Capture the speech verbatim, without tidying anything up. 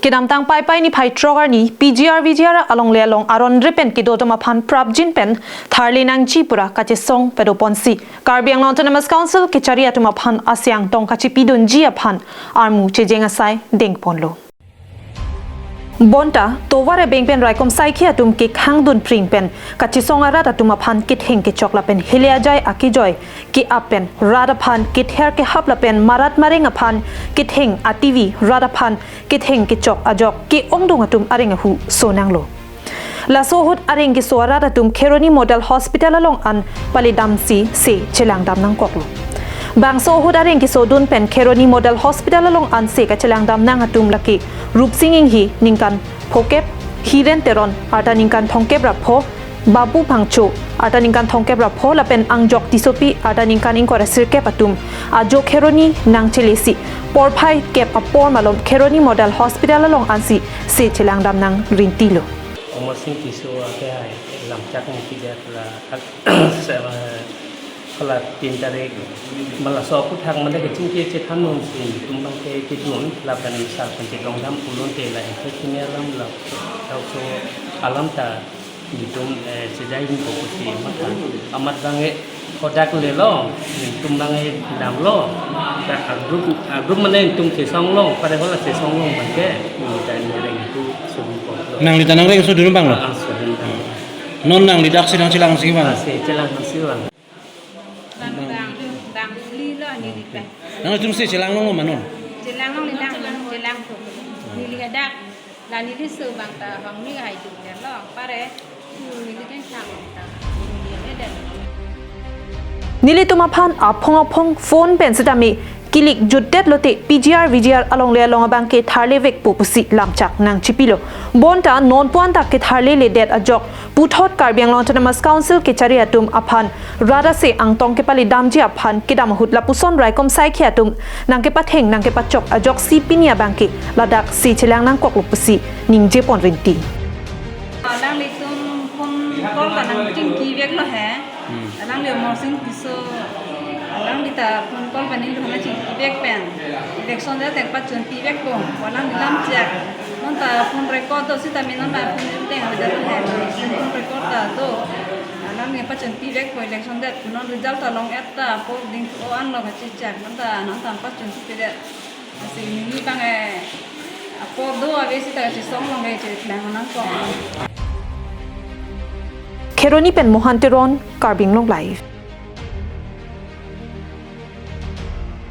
Kedamtang Paipai niphai throk arni P G R V G R alongle along aron re pen kedo atum aphan prapjin pen tharle nangji pura kachesong pado ponsi Karbi Anglong Autonomous Council kechari atum aphan ase angtong kachipidunji aphan armu chejeng asai dengponlo. Bonta tovar ebeng pen raikom saikhi atum kekhang dunpring pen kachesong arat atum aphan ketheng kechok lapen hile ajai akejoi ke-ap pen rat aphan kether kehap lapen marat mareng aphan ketheng ativi rat aphan ketheng kechok ajok ke-ongdung atum areng ahu sonanglo. Laso ahut areng keso arat atum Kheroni Model Hospital along an palidamsi se chelangdam nangkoklo. Bangso ahut areng kesodun pen Kheroni Model Hospital along an se kachelangdam nang atum lake Rupsing Inghi ningkan phokep, Hiren Teron arta ningkan thomkep ra pho, Babu Phangcho arta ningkan thomkep ra pho lapen Angjok Tissopi arta ningkan ingkoi ra sirkep atum ajo Kheroni nangchelesi porphai kep apor malom Kheroni Model Hospital along ansi se chelangdam nang rintilo. Amarsing Tisso ake hai lamchak nangpidet la, sa-, hala tin tarik ma laso aphuthak mane kachingki chethan nung si tum bang ke kedun lapen sa pen chetongdam ulun te la infection alam la, laso alam ta itum, eh, sejai hin ko pusi matha. Amat bang e kodak lelo, itum bang e damlo. Ta agrup, agrup mane itum sesong long, pare hola sesong long bang ke, itum ta nereng itu sudun ko. Nangli ta nangreng sudun bang lo? Ah, sudun bang. Non nangli dak si nangchelang si bang? Ah, si chelang si bang. Bang, bang, bang li lo neli pen. Nangtum si chelang long ma non? Chelang long, chelang, chelang ko. Neli hadak. La neli so bang ta bang ni hai tu ya lo. Pare, tu neli kan chang ta. Neli ada. Nelitum aphan aphong aphong phone pen setame kilik jutdet lote P G R V G R alongle along abang ke tharle vekpo pusi lamchak nangchipilo. Bonta non puan ta ketharle ledet ajok puthot Karbi Anglong Autonomous Council kechari atum aphan rat ase angtong kepalidamji aphan kedam ahut lapuson raikom saikhi atum nangkepatheng nangkepachok ajoksi pini abang ke ladak se chelang nangkoklo pusi ningjepon rinti. Alanglitum phone call ta nangchingki veklo he. Hmm. Alangli Amarsing Tisso, alangli ta phone call pen neli nangchingki vek pen. Election det pen pachunpi vekpo, alangli lamchak. Non ta phone record do sitame non ta phone deng avedetlo he. Phone record ta do. Alangli pachunpi vekpo election det pen non result ta long-et ta apor dingthu an lo kachechak. Non ta non ta pachunpipedet. Lasi neli bang e apor do ave seta kachesong long ke chelang nangkok. Kheroni pen Mohan Teron, Karbi Anglong Live.